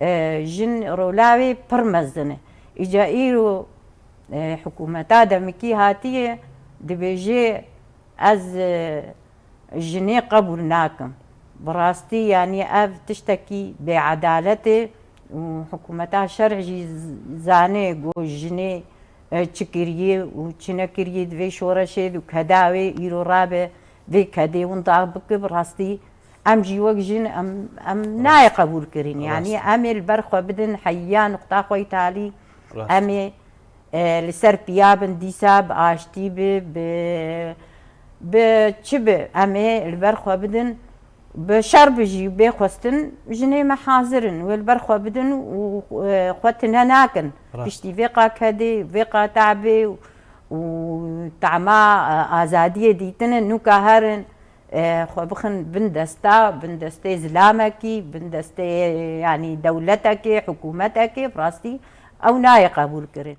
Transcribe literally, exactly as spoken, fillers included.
e, jin rola wê pir mezin e. Îca îro, e, hikûmeta demikî hatiye, dibêje, ez, e, jinê qebûl nakim. Bi rastî, yanî ev tiştekî bêedalet e û hikûmeta şerî jî z-, zane ku jinê, e, çi kiriye û çi nekiriye di vê şoreşê de û keda wê îro rabe vê kedê winda bike. Bi rastî em jî wek jin em, em nayê qebûl kirin. Yanî em ê li ber xwe bidin heya nuqta xwe yî talî. Em ê, e, li ser piya bin dîsa bi aştî bi, bi, bi çi bi, em ê li ber xwe bidin, bi şer bi jî bê xwestin jinê me hazir in. Wê li ber xwe bidin û, e, xwe tine nakin. Piştî vê qa kedê, vê qa te'bê û tama, e, azadiyê dîtine, nûka herin, e, xwe bixin bin desta, bin destê zilamekî, bin destê, yanî dewletekê, hikûmetekê, bi rastî ew nayê qebûl kirin.